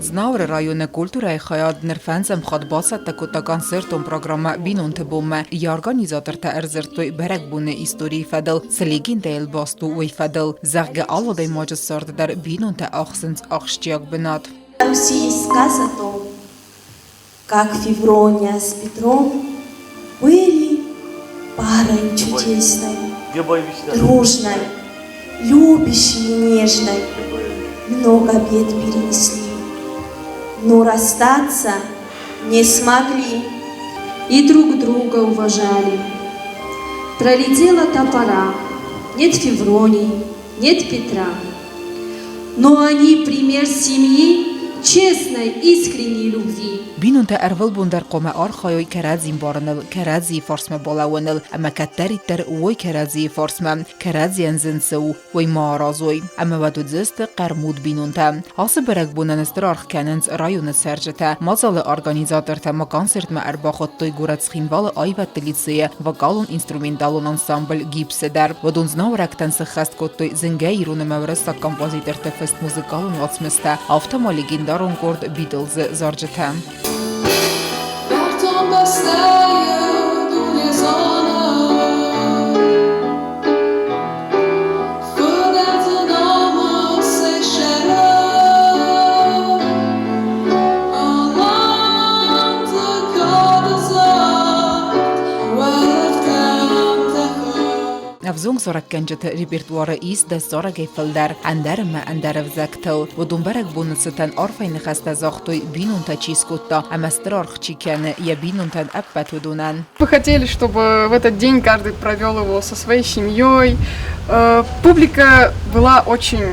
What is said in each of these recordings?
Знауыры районы культурӕйы хайад ныр фӕндзӕм хатт бацӕттӕ кодта концертон программӕ «Бинонты бонмӕ». Йӕ организатортӕ ӕрдзырдтой бӕрӕгбоны историйы фӕдыл, цы легендӕйыл баст у, уый фӕдыл. Зӕгъгӕ, алы адӕймаджы царды дӕр бинонтӕ ахсынц ахсджиаг бынат. Руси есть сказ о том, как Феврония с Петром были парой чудесной, дружной, любящей и нежной. Много бед перенесли, но расстаться не смогли. И друг друга уважали. Пролетела та пора, нет Февронии, нет Петра. Но они пример семьи честной, искренней любви. Бинонтӕ ӕрвылбон дӕр хъуамӕ архайой кӕрӕдзи мбарыныл, кӕрӕдзийы фарсмӕ балӕууыныл ӕмӕ кӕддӕриддӕр уой кӕрӕдзийы фарсмӕ, кӕрӕдзийӕн зын цы у, уый ма аразой. Ӕмӕ уӕд уыдзысты хъӕрмуд бинонтӕ. Ацы бӕрӕгбонӕн стыр аргъ кӕнынц районы цӕрджытӕ. Мадзалы организатортӕ ма концертмӕ ӕрбахуыдтой горӕт Цхинвалы аивӕдты лицейы вокалон-инструменталон ансамбль «Гипсы» дӕр. Уыдон знауырӕгтӕн сыххӕст кодтой зынгӕ ирон ӕмӕ уырыссаг композиторты фыст музыкалон уацмыстӕ, афтӕ ма легендарон къорд «Битлз-ы» зарджытӕ. Нӕртон бӕстӕйы дуне зоны, Фыдӕлты намысӕй сӕры. Аланты кады загъд уӕлӕрвтӕм тӕхы. Ӕвзонг зарӕггӕнджыты репертуары ис дӕс зарӕгӕй фылдӕр ӕндӕр ӕмӕ ӕндӕр ӕвзӕгтыл. Уыдон бӕрӕгбоны цытӕн арфӕйы ныхӕстӕ загътой, бинонтӕ чи скодта ӕмӕ стыр аргъ чи кӕны, йӕ бинонтӕн ӕппӕт уыдонӕн. Мы хотели, чтобы в этот день каждый провел его со своей семьей. Публика была очень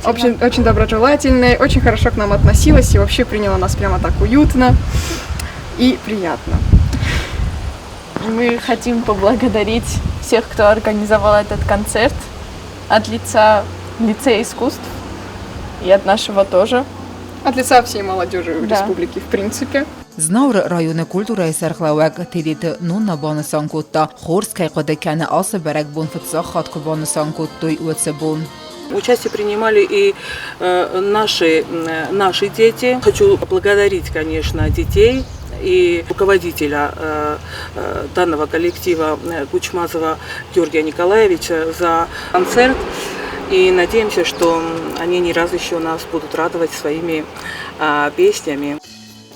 очень, очень доброжелательной, очень хорошо к нам относилась и вообще приняла нас прямо так уютно и приятно. Мы хотим поблагодарить всех, кто организовал этот концерт от лица лицея искусств и от нашего тоже. От лица всей молодежи республики, в принципе. Знауыры районы культурӕйы сӕргълӕууӕг Тедеты Нонна банысан кодта, хорз кӕй хъуыды кӕны ацы бӕрӕгбон фыццаг хатт куы банысан кодтой, уыцы бон. Участие принимали и наши, наши дети. Хочу поблагодарить, конечно, детей и руководителя данного коллектива Кучмазова Георгия Николаевича за концерт. И надеемся, что они не раз еще нас будут радовать своими песнями.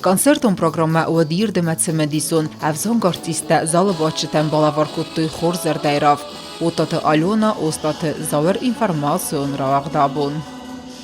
Концертон программӕ уыд ирд ӕмӕ цымыдисон. Ӕвзонг артисттӕ залы бадджытӕн балӕвар кодтой хорз зӕрдӕйы равг. Оттаты Алена, Остъаты Зауыр информацион рауагъд абон.